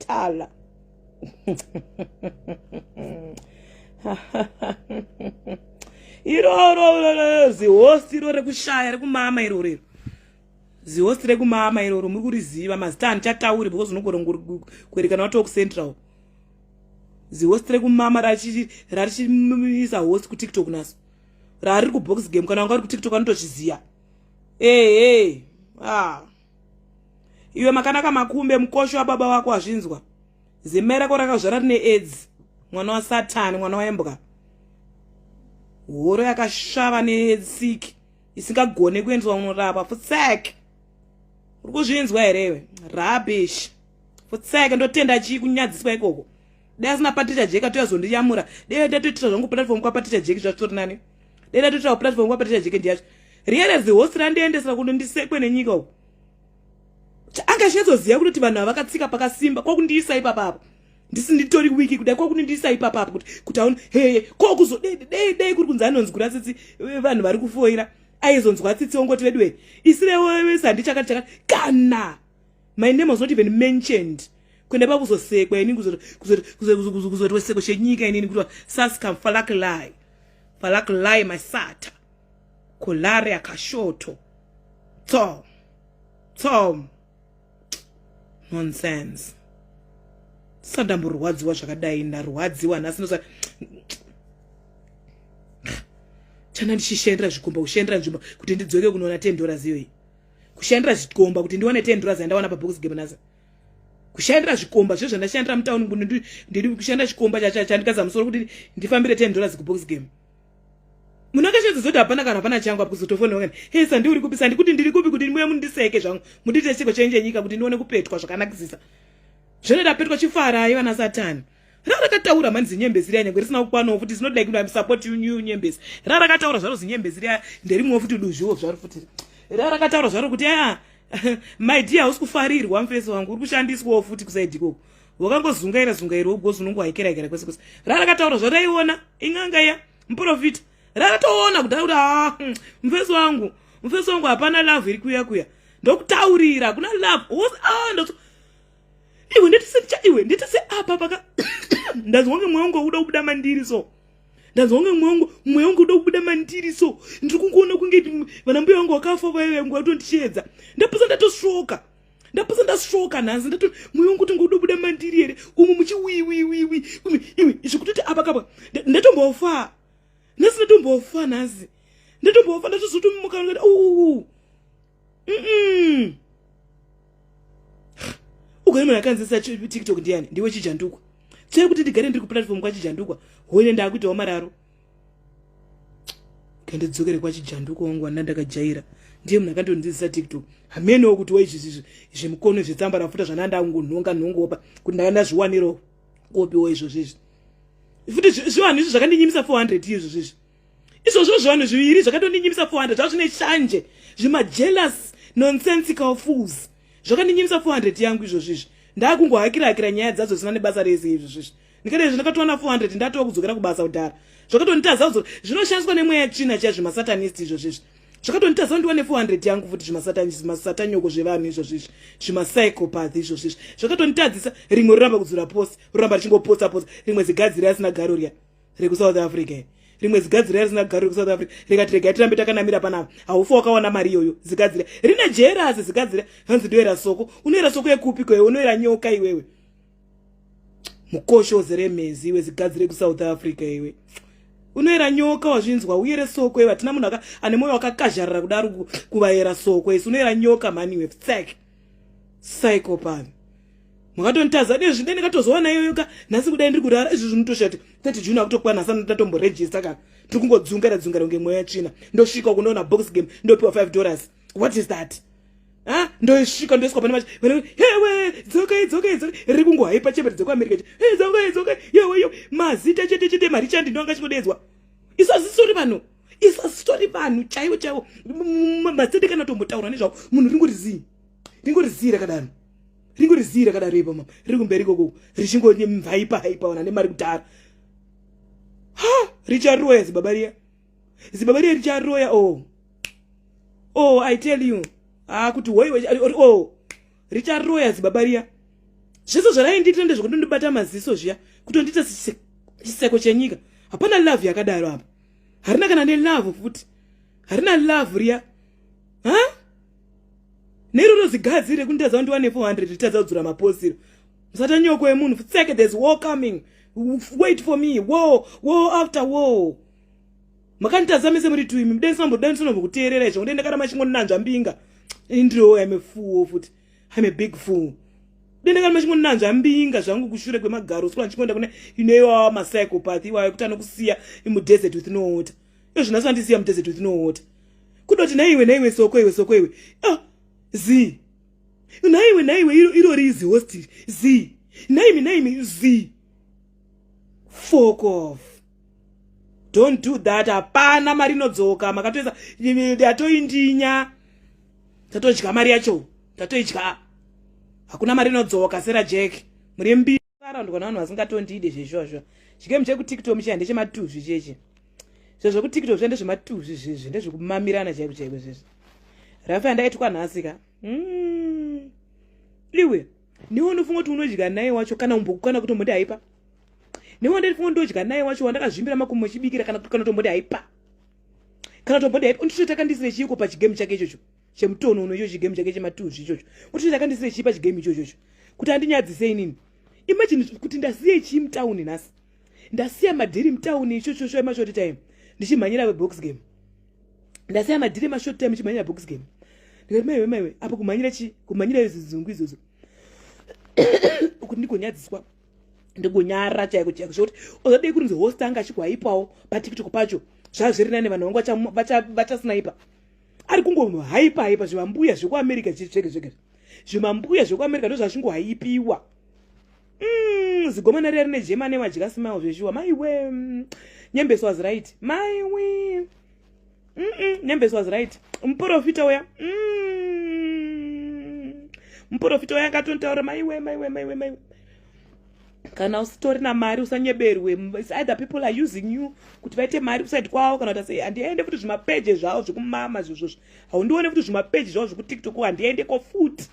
Tala. Iroro zihosti iro rekushaya rekumama iroro iro. Zihosti rekumama iroro muri kuriziva mazita handichatauri because unogona kuerekana watoo kucentral. Zihosti rekumama rarichiisa host kuTikTok naso. Rariri kubox game kana wanga uri kuTikTok anotozviziva. Hey, ah. Iwe Makanaka Makumbe mukosho wababa wako wazvinzwa. Zimai rako rakazvara rine aids. Mwana wasatani, mwana wembwa. Horo yakasvava nesiki isingagone kuendeswa unorapa. Futsek. Uri kuzvinzwa here iwe? Rubbish. Futsek ndotenda chii kunyadziswa ikoko. Dai asina Patricia Jeka toyazondiyamura. Dai ndatoitira zvangu platform kwa Patricia Jeki zvatori nani. Dai ndatoitira platform kwa Patricia Jeki ndiyacho. Riere zihosi randiendesera kuno ndisekwe nenyika uko. Anga achinatsoziva kutoti vanhu ava vakatsika pakasimba kwakundiisa ipapa apa. Ndisi nditori wiki kudai kwakundiisa ipapa apa kuti kuti aone heye ko kuzodei dei dei kuri kunzi anonzwira tsitsi vanhu vari kufoira aizonzwa tsitsi ongoti veduwe isirewo sandi chakati chakati kana my name was not even mentioned kuenda pakuzosekwa inini kuzoti seko chenyika inini kuti sascam falaklai falaklai masata kolare akashoto tso tso nonsense sandamborwadziwa zvakadai ndarwadziwa nhasi ndosa chana ndichishandira zvikomba kushandira nzvimbo kuti ndidzoke kunoona 10 dollars iyoyi kushandira zvikomba kuti ndiwane 10 dollars yandawana pabox game nhasi kushandira zvikomba zve zvandashandira mutauni ndiri kushandira chikomba chandikaza musoro kuti ndifambire 10 dollars kubox game munhu akashandisa zoti hapana kana hapana changu apo kuzotofonera kani hey sandi uri kupi sandi kuti ndiri kupi kuti muye mundiseke zvangu mundiite chiko chenje nyika kuti ndione kupetwa zvakanakisisa zvino ndapetwa chifarai vana satani ra rakataura mani zinyembezi riya nyangwe risina kukwanawo futi it's not like I'm support you new nyembezi ra rakataura zvaro zinyembezi riya nderimwewo futi duzviwo zvaro futi ra rakataura zvaro kuti ah my dear hausi kufarirwa mufesi wangu uri kushandiswawo futi kusaidi ikoko wakangozungaira zungaira ugozi unongohaikera haikera kwese kwese ra rakataura zvaro raiona in'anga iya muprofita rakatoona kudhara kuti ah, mufesi wangu mufesi wangu hapana love iri kuya kuya ndokutaurira kuna love ah, iwe nditi iwe nditi seapa paka ndanzwa kunge mweya wangu wakuda kubuda mandiri so ndanzwa kunge mweya wangu mweya wangu uda kubuda mandiri so ndiri kungoona kunge vana mbuya vangu vakafa vaive nguva tondichiedza ndapasa ndatosvoka ndapasa ndasvoka nhasi ndato mweya wangu kuti ngoda kubuda mandiri here umu muchiwiwiwiwi iwe zvekutoti apa kapa ndatombofa nhasi ndatombofa nhasi ndatombofa ndatozotomuka ndikati uu mm ugare munhu akanzisa tiktok ndiyani ndiwe chijandukwa tsvee kuti ndigare ndiri kuplatform kwachijandukwa hoine ndaakuitawo mararo kandidzokere kwachijandukwa wangu wanda ndakajaira ndiye munhu akanditondidzisa tiktok hamenewo kuti waizvi zvemukono zvetsamba rafuta zvana ndangonhonga nhongopa kuti ndanga ndazviwanirawo kopiwo izvozvo izvi futi zvivanhu izvi zvakandinyimisa 400 izvozvo izvi izvozvo zvivanhu zviviri zvakatondinyimisa 400 zvava zvine shanje zvimajealous nonsensical fools zvakandinyimisa 400 yangu izvozvo izvi ndakungohakira hakira nyaya dzadzo zvisina nebasa rese izvozvo izvi ndikati izvi ndakatowana 400 ndatova kudzokera kubasa kudhara zvakatonitaza kudzo zvinoshandiswa nemweya tsvina chiya zvimasatanist izvozvo izvi zvakatonitaza ndiwane 400 yangu futi zvimasatanyoko zvevanhu izvozvo izvi zvimapsychopath izvozvo izvi zvakatonitadzisa rimwe roramba kudzura post roramba richingoposta posta rimwe zigadziri asina garo riya rekuSouth Africa rimwe zigadzira risina garo rekuSouth Africa rikati regai tirambe takanamira panapa haufa wakawana mari iyoyo zigadzira rine jerasi zigadzira hanzi ndoera soko unoera soko yekupi kwewe unoera nyoka iwewe mukosho uzere mhezi iwe zigadzire kuSouth Africa iwe unoera nyoka wazvinzwa uyere soko iwe hatina munhu ane mwoyo wakakazharara kudaro kuvaera soko isu unoera nyoka mhani iwe tsek psychopath makatonitaza dei zvinde ndikatozowana iyoyo ka nhasi kudai ndiri kurara izvi zvinotoshati 30 June akutokwana nhasi ndatomboregista ka ndiri kungodzungaira dzungaira kunge mweya tsvina ndosvika uko ndoona box game ndopiwa 5 dollars what is that ha ndosvika ndoiswa pane machi hewe dzokai dzokai dzokai riri kungohaipa chembere dzekuamerica he dzokai dzokai yewe yewe mazita chete chete marichandi ndo anga achingodedzwa isu hazisitori vanhu isu hazisitori vanhu chaivo chaivo mazita kana tombotaura nezvavo munhu ringori zii ringori zii rakadaro ringori zii rakadaro ipo mama riri kumberi ikoko richingomvaipa haipa wana nemari kudhara ha richaroya zibaba riya zibaba riya richaroya o oh. oh i tell you ah kuti hoiwe oh richaroya zibaba riya. Zvese zvaraindiitira ndezvekutondibata maziso zviya, kutondiita chiseko chenyika. Hapana love yakadaro apa. Harina kana nelove futi. Harina love riya. Ha? Neroro zigadzi rekunditadza kundiwane 400 ritadza kudzura maposiro. Musatanyoko yemunhu futseke, there's war coming. Wait for me. War, war after war. Makanditadza mese muri tuimi. Mudeni sinombokuteerera izvo. Ndenda kana machingonanzva mbinga. Indiro, I'm a fool futi. I'm a big fool. Denda kana machingonanzva mbinga zvangu kushure kwemagaro sikuwa ndichingoenda kune inewa mapsychopath iwayo kuti anokusiya mudesert with no water. Iyo zvinasi andisiya mudesert with no water. Kudoti naiwe naiwe soko iwe soko iwe. Ah, zi. Naiwe naiwe iro iro rizi host zi. Naimi naimi zi. Fuck off. Don't do that. Hapana mari inodzoka. Makatoisa yatoindinya. Tatodya mari yacho. Tatoidya. Hakuna mari inodzoka sera Jack. Muri mbi arandwa navanhu vasingatondide zvezvozvo. Chigame chekuTikTok muchiya ndechematuzvi chechi. Zvo zvekuTikTok zviya ndezvematuzvi zvezvi, ndezvekumamirana chaiko chaiko zvezvi. Rafa yandaitwa nhasi ka. Iwe, niwe unofunga kuti unodya naye wacho kana umbokukana kuti umbodi haipa. Niwe ndinofunga ndodya naye wacho wandakazvimbira makumbo echibikira kana tombodi haipa. Kana tombodi haipa, unditoita kandisire chiiko pachigame chake ichocho. Chemutono uno icho chigame chake chematuzvi ichocho. Unditoita kandisire chii pachigame ichocho. Kuti andinyadzise inini. Imagine kuti ndasiye chii mutauni nhasi. Ndasiya madhiri mutauni ichocho emashort time ndichimhanyira webox game. Ndasiya madhiri emashort time ndichimhanyira box game. Ndikati maiwe maiwe apo kumhanyira chi kumhanyira izvi izvozvo. Kuti ndigonyadziswa ndigonyara chaiko chaiko zvekuti ozadei kurinzi host anga achigwaipawo paTikTok pacho zvazviri nani vanhu vangu vachasnaipa ari kungohaipa haipa zvimambuya zvekuAmerica zvege zvege zvimambuya zvekuAmerica ndo zvazvingohaipiwa. Zigomana riya rine jema nemadya smile zveshuwa maiwe. Nyembesi was right, maiwe. Nyembesi was right. Muprofita uya, muprofita uya akatontaura, maiwe maiwe maiwe maiwe. Kana usitorina mari usanyeberwe. It's either people are using you kuti vaite mari kuside kwavo kana kuti sei. Handiende futi zvimapeji zvavo zvekumama zvizvozvo. Haundione futi zvimapeji zvavo zvekuTikTok, handiendeko futi.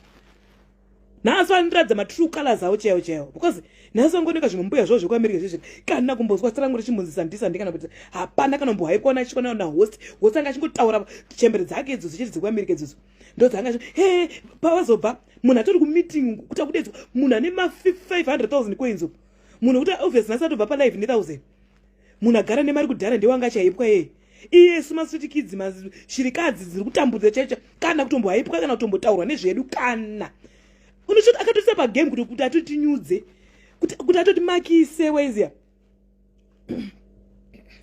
Nhasi vandiratidza matrue colors avo chaiwo chaiwo, because nhasi vangoneka zvimambuya zvavo zvekuAmerica zvezve kana kumbozwa zita rangu richimbonzi sandi sandi kana kuti hapana kana kumbohaikwana achikwana nahost. Host anga achingotaura chembere dzake idzo dzichiti dzekuAmerica idzodzo ndo dzanga he pavazobva. Munhu atori kumeeting kuti akudedzwa munhu ane ma500 000 coins, munhu kuti obvious nhasi atobva palive ne1000. Munhu agara nemari kudhara ndewanga achaipwa yeye. Iyesu mastreet kids, mashirikadzi dziri kutambudza chaicho, kana kutombohaipwa kana kutombotaurwa nezvedu. Kana unochoti akatoisa pagame kuti atotinyudze, kuti atotimakise waiziya.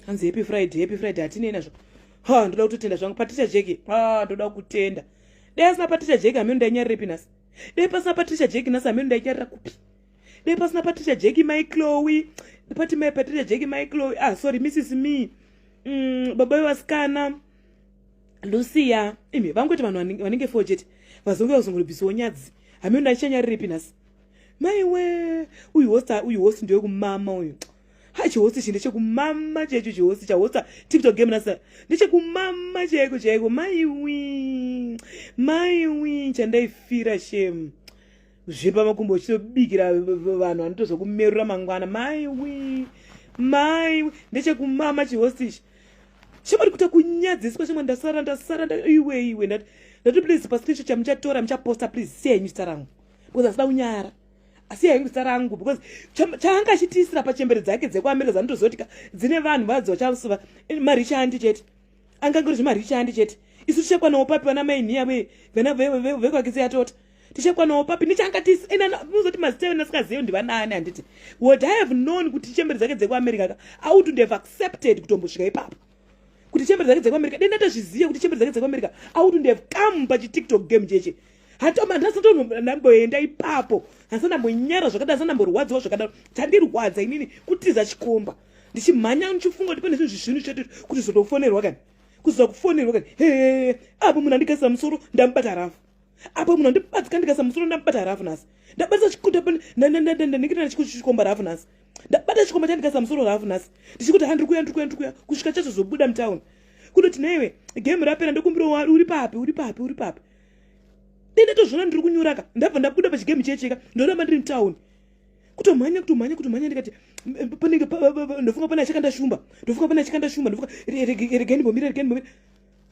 Hanzi happy Friday, happy Friday. Hatinei nazvo. Ha, ndoda kutotenda zvangu Patricia Jeki. Ha, ndoda kutenda. Dai asina Patricia Jeki, hameno ndainyarirepi nhasi. Dai pasina Patricia Jeki nhasi, hameno ndainyarira kupi. Dai pasina Patricia Jeki, mai Chloe pati, mai Patricia Jeki, mai Chloe, ah sorry, Mrs me, baba vevasikana Lucia, imi vangoti vanhu vanenge four chete vazonge vazongoribvisiwo nyadzi. Hameno ndaichanyarirepi nhasi, maiwe. Uyu host, uyu host ndewekumama uyu. Ha, chihost ichi ndechekumama checho. Chihost chahosta TikTok game nasa ndechekumama chaiko chaiko. Maiwi maiwi, chandaifira shem zvipa makumbo uchitobikira vanhu vanotozokumerura mangwana. Maiwi maiwi, ndechekumama chihost ichi. Shamwari, kuita kunyadziswa shamwari. Ndasara ndasara iwe iwe. Ndati please, pascreenshot chamuchatora muchaposta, please siya henyu zita rangu because asida kunyara. Asi henyu zita rangu because chaanga achitiisira pachembere dzake dzekuAmerica dzanotoziva dzine vanhu vadzo vachasuva marichi andi chete, angangori zvemarichi andi chete. Isu tichakwanawo papi? Vana mainiya vekwakisi yatota tichakwanawo papi nechangatisi? Mazita eyo ndasikazivi ndivanani. Handiti would I have known kuti chembere dzake dzekuAmerica ka, I wouldn't have accepted kutombosvika ipapo kuti chembere dzake dzekuAmerica. Dei ndatozviziva kuti chembere dzake dzekuAmerica, I wouldn't have come pachiTikTok game cheche. Handasatondamboenda ipapo, handisandambonyara zvakadaro, handisandamborwadziwa zvakadaro. Chandirwadza inini kutiza chikomba ndichimhanya ndichifunga kuti pane zvinhu zvisvinu chete, kuti zotofonerwa kani, kuzoda kufonerwa kani. He, apo munhu andikasira musoro ndamubata rafu, apo munhu andibatsika ndikasa musoro ndamubata rafu nhasi. Ndabata ndaningirira chikomba rafu nhasi, ndabata chikomba chandikasa musoro rafu nhasi, ndichikuti handiri kuya, ndiri kuya, ndiri kuya, kusvika chazozobuda mutauni kundoti naiwe game rapera, ndokumbira uri papi, uri papi, uri papi? Dai ndatozviona ndiri kunyuraka ndabva ndabuda pachigame checheka ndoramba ndiri mutown kutomhanya kutomhanya kutomhanya ndikati panenge ndofunga pane achakanda shumba ndofunga pane achakanda shumba ndofunga regai ndimbomira regai ndimbomira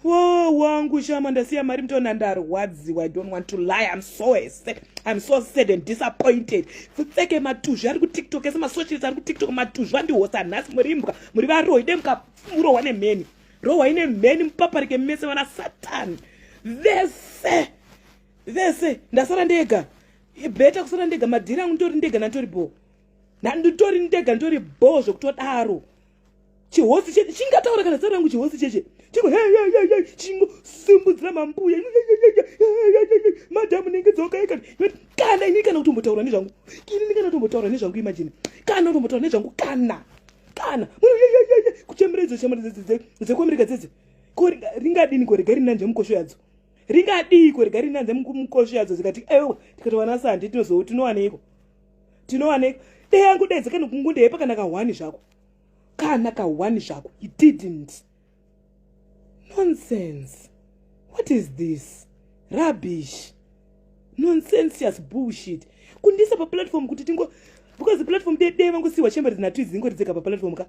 wo wangu shama ndasiya mari mutona ndarwadziwa i don't want to lie i'm so sad i'm so sad and disappointed pfeke matuzvi ari kutiktok ese masocialist ari kutiktok matuzvi andihosa nhasi muri imbwa muri varoyi de mukamurohwa nemheni rohwai nemheni mupaparike mese vana satani vese vese ndasara ndega beta kusara ndega madhiri angu nditori ndega nanditori bho ndanditori ndega nditori bho zvekutodaro chihosi cheche chingataura kana zita rangu chihosi cheche chingo heyeyeye chingosimbudzira mambuya madhamu nenge dzoka kana ini kana kutombotaura nezvangu ini kana kutombotaura nezvangu imagine kana kutombotaura nezvangu kana kana kuchembera idzo chembera dzekuamerika dzedze ko ringadini ko rega rinanje mukosho yadzo ringadii ko rega rinanje mukosho yadzo zikati ewa tikati vana sandi tinozo tinowaneiko tinowaneiko dei yangu dei dzekani kungundeyepa kana kahwani zvako kana kahwani zvako he didn't nonsense what is this rubbish nonsensious bullshit kundisa paplatform kuti tingo because platform dei dei vangosiwa chembere dzinatwizi dzingori dzega paplatform ka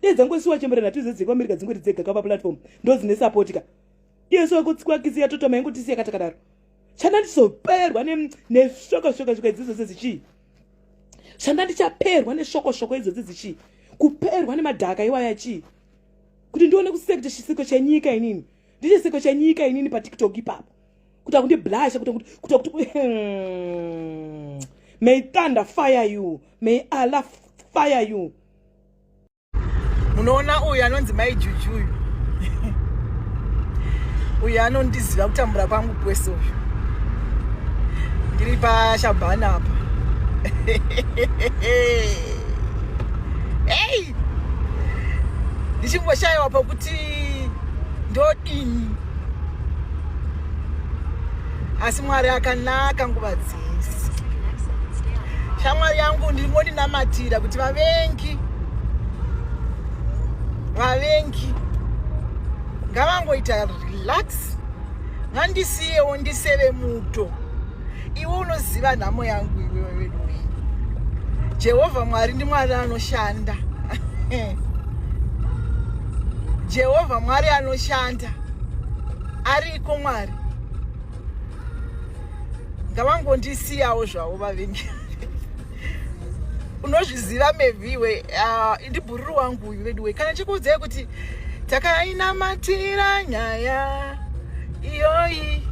dei dzangosiwa chembere natwizi dzekuamerica dzingori dzega ka paplatform ndo dzine support ka iye so kutsikwakisi yatotoma ingotisiya katakadaro chanda ndizoperwa neshoko shoko shoko idzidzo sedzichii chanda ndichaperwa neshoko shoko idzodzi dzichii kuperwa nemadhaka iwaya chii kuti ndione kusekta chisiko chenyika inini ndichisiko chenyika inini patiktok ipapo kuti akundiblasha kuti kuti kuti may thunder fire you may allah fire you Munoona uyu anonzi mai Juju uyu uyu anondiziva kutambura kwangu kwese uyu ndiri pashabhana apa hey! ndichingoshayiwa pokuti ndodini asi mwari akanaka nguva dzese shamwari yangu ndingondinamatira kuti vavengi vavengi ngavangoita relax ngandisiyewo ndiseve muto iwe unoziva nhamo yangu iwewe veduwe jehovha mwari ndimwari anoshanda jehovha mwari anoshanda ariko mwari ngavangondisiyawo zvavo vavengi unozviziva meviwe ah, ndibhururu wangu uyu veduwe kana chikuudzai kuti takainamatira nyaya iyoyi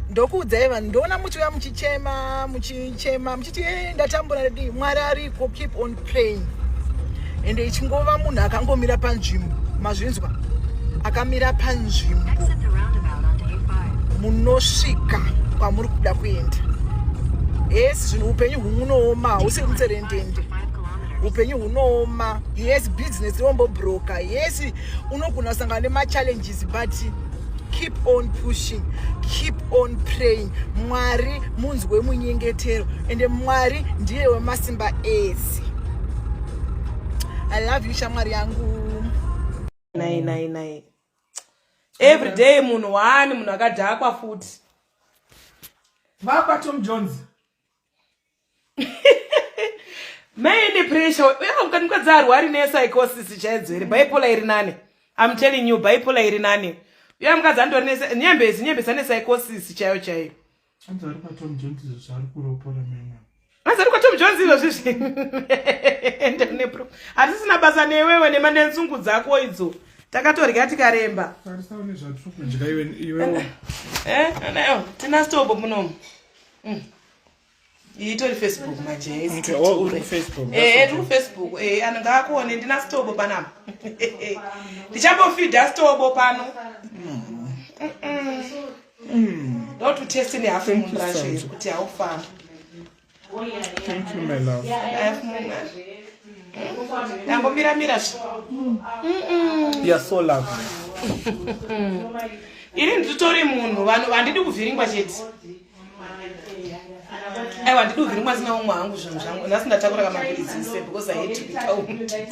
ndokuudzai vanhu ndoona muchiuya muchichema muchichema muchiti e ndatambura dii mwari ariko keep on praying ende ichingova munhu akangomira panzvimbo mazvinzwa akamira panzvimbo munosvika kwamuri kuda kuenda yes zvinhu upenyu hunooma hausi mutserendende upenyu hunooma yes business rombobroka yes unogona kusangana nemachallenges but keep on pushing keep on praying mwari munzwi wemunyengetero ende mwari ndiye wemasimba ese i love you shamwari yangu nai nai nai every day munhu waani munhu akadhakwa futi vakwa tom jones maine pressure uya mukadzi arwari nepsychosis chaidzo here bipolar iri nani I'm telling you bipolar iri nani uya mukadzi andori nyembezi nyembezi ane psychosis chaiyo chaiyo Hanzi ari kwaTom Jones izvo zvaari kuropora mena. Hanzi ari kwaTom Jones izvo zvezvi. Ende nepro. Hatisina basa newewe nema nenzungu dzako idzo. Takatorya tikaremba. Tarisa une zvatiri kudya iwe iwewo. Eh, anayo tina stobo munomu. Iyi itori Facebook manje. Okay, oh, uri kuFacebook. Eh, eh, tiri kuFacebook. Eh, anhu ngaakuone ndina stobo panapa. Ndichambofidha stobo pano. Ndotuteste nehalf moon racho iri kuti haufamba. Thank you, my love. Half moon. Ndambomira mira zve. You are so lovely. Ini nditori munhu vanhu handidi kuvhiringwa chete. Aiwa handidi kuvhiringwa sina umwe hangu zvinhu zvangu. Nhasi ndatakura kamapiritsi ise because I hate to be counted.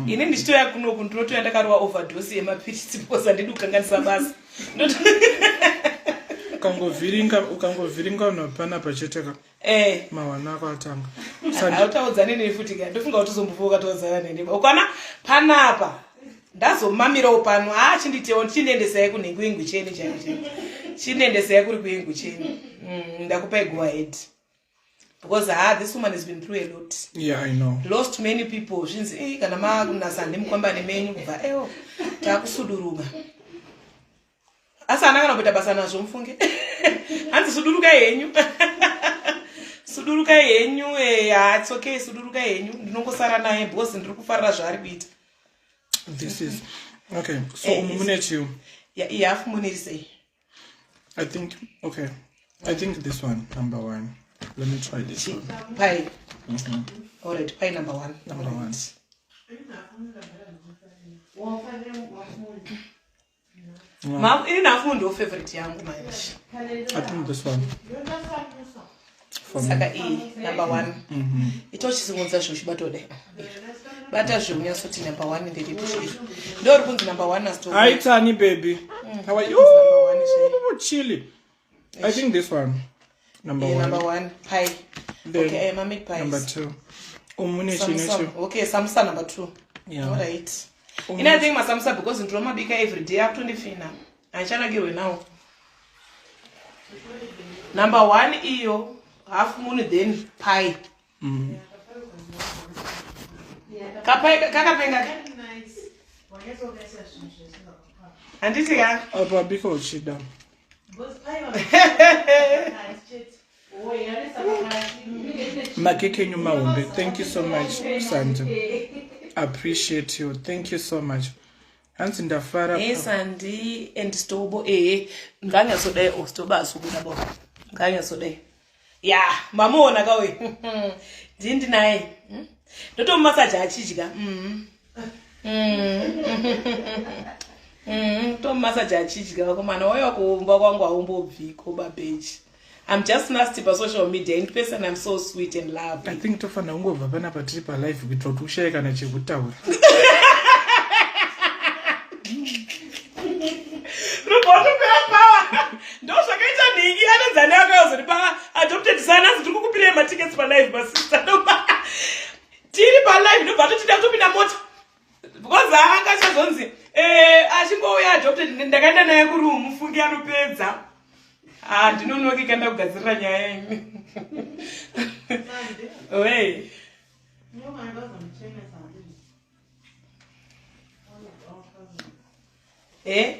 Ini ndichitouya kunoku ndinotouya ndakarova overdose yemapiritsi because handidi kukanganisa basa. Ukangovhiringa ukangovhiringa unhu panapa chete ka. Eh. Mawana ako atanga. Hautaudzane neni futi ka. Ndofunga kuti uzombofa ukataudzana neni. Ukana panapa ndazomamirawo pano. Ah chinditewo chindiendesai kunhengo yengucheni chaiyo chaiyo. Chindiendesai kuri kuyengucheni. Ndakupai go ahead. Because ah this woman has been through a lot. Yeah, I know. Lost many people. Zvinzi eh kana makunasa ndimukwambane menyu kubva ewo takusuduruka. Asi haana kana kuita basa nazvo mufunge. Hanzi sudurukai henyu. Sudurukai henyu eh it's okay sudurukai henyu. Ndinongosara naye because ndiri kufarira zvaari kuita. This is okay. So eh, mune chiu. Yeah, i half moon iri sei? I think okay. I think this one number 1. Let me try this one. Pie. All right, pie number 1. Number 1. Ma ini nafu ndo favorite yangu manje. I think this one. Saka iyi number 1. Itochisimudza zvochibata kudai. Bata zveunyatsoti number 1 nderipi chiri. Ndo ri kunzi number 1 asto. Hi Tani baby. How are you? Chili. I think this one. Number yeah, 1. Number 1 pie. Then okay, meat pies. Number 2. Umune chine. Okay, samsa number 2. Yeah. All right. In I think masamsa because ndinomabika every day akutondifina. Haichanakirwe nawo. Number 1 iyo half moon then pie. Kapai kakapenga. Handiti ka? Apa bika uchida. Makeke enyu mahombe. Thank you so much Sandi. Appreciate you. Thank you so much. Hanzi ndafara. Hey Sandi and Stobo eh nganyasodai o Stobo asubuda bo. Nganyasodai. Ya, mamuona kawe. Ndindi naye. Ndotomumasaja achidya. Tomumasaja achidya vakomana waiwa kuumba kwangu haumbobviko babeji. I'm just nasty pa social media. In person I'm so sweet and lovely. I think tofanira kungobva panapa tiri pa live kuitira kuti ushaye kana chekutaura. Rubotopera power. Ndo zvakaita nhingi anonzani akayozori pa adopted son asi tiri kukupirai matickets pa live masista. Tiri pa live ndobva totida kutopinda mota. Because anga achazonzi achingouya adopted ndakaenda naye kuroom mufungi anopedza. Ah ndinonoki kanda kugadzirira nyaya ini. Wei.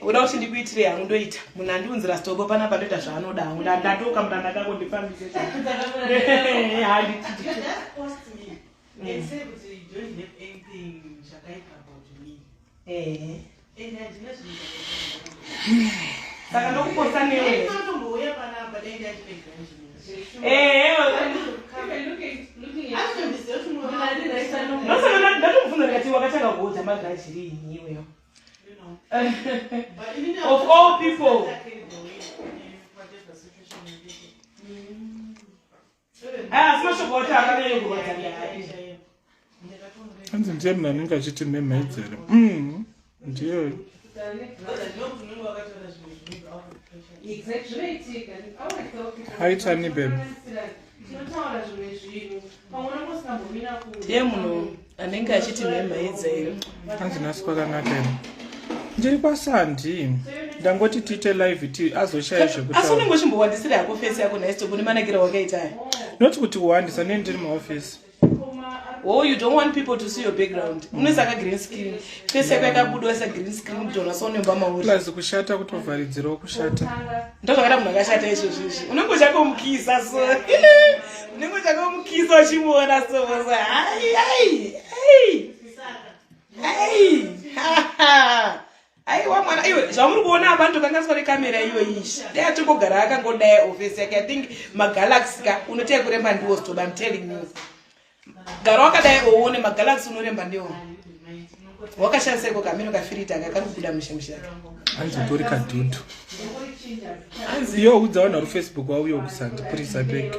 Uda kuti ndikuitire hangu ndoita. Munhu andiunzira stobo panapa ndoita zvaanoda hangu. Ndatoka muranda kako ndifambise. Saka ndokuposta newe. Ndatomubvunza ndikati wakatanga kuudza magiraji riini iweyo. Of all people. Asi mashoko acho akanyanya kurwadza ndaapi. Hanzi ndiye munhu anenge achiti mhemhedzere. Ndiye. Hi Tani babe. Ndiye munhu anenge achiti mhemhedzere. Hanzi nhasi kwakanaka here. Ndiri kwaSandi. Ndangoti tiite live ti azoshaya zvekutaura. Asi unenge uchimbowandisira hako face yako nhasi kune manakiro wakaita aya. Not kuti kuwandisa neni ndiri muoffice. Oh, you don't want people to see your background. Unoisa ka green screen. Face yako yakabuda sa green screen kutoona so unemba mauri. Plus kushata kutovharidzirawo kushata. Ndo zvakaita munhu akashata izvozvo izvi. Unenge uchakomukisa so. Unenge uchakomukisa uchimuona so. Hai hai. Hai. Hai. Aiwa mwana iwe zvamuri kuona apa ndokanganiswa nekamera iyo iyi. Dai atongogara akangodai office yake. I think magalaxy ka unoita kuremba ndiwo stoba I'm telling you. Gara wakadai uone magalaxy unoremba ndiwo. Wakashandisa iko kameno kafirita aka kari kubuda mushe mushe aka. Hanzi utori kadhudhu. Hanzi iyo udza vanhu vari kuFacebook vauye kusandi purisa back.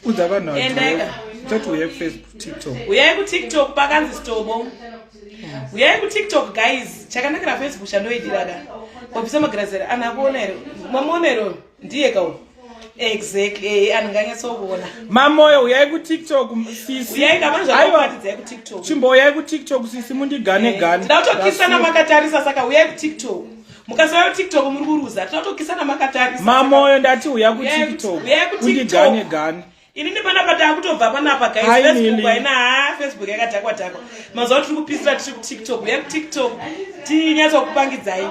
Udza vanhu vari toti uye kuFacebook TikTok. Uyai kuTikTok pakanzi stobo. Uyai kuTikTok guys. Chakanakira Facebook chandoidira ka. Wabvisa magirazi here? Anhu akuona here? Mamuona here uyu? Ndiye ka uyu. Exactly. Eh, anhu nganyatsokuona. Mamoyo uyai kuTikTok sisi. Uyai ka manje Aiwa, zvakakuratidzai kuTikTok. Chimbouyai kuTikTok sisi mundigane gane. Tinoda kutokisana makatarisa saka uyai kuTikTok. Mukasauya kuTikTok muri kuruza. Tinoda kutokisana makatarisa. Mamoyo ndati uya Uyai kuTikTok. uyai kuTikTok. Undigane gane. Inini panapa taakutobva panapa guys. Hi, Facebook Lily. haina ha Facebook yakadhakwa dhakwa. Mazuva tiri kupisira tiri kuTikTok. Uyai kuTikTok tinyatsokupangidzai.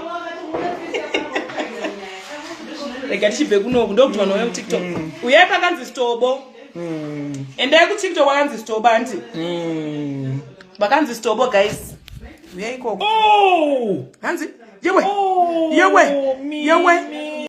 Rega tichibve kunoku ndokuti vanhu vauya kuTikTok. Uyai pakanzi stobo. Endai kuTikTok kwakanzi stobo hanti. Vakanzi stobo guys. Uyai ikoko. Oh! Hanzi yewe. Oh, Yewe. me, Yewe. me.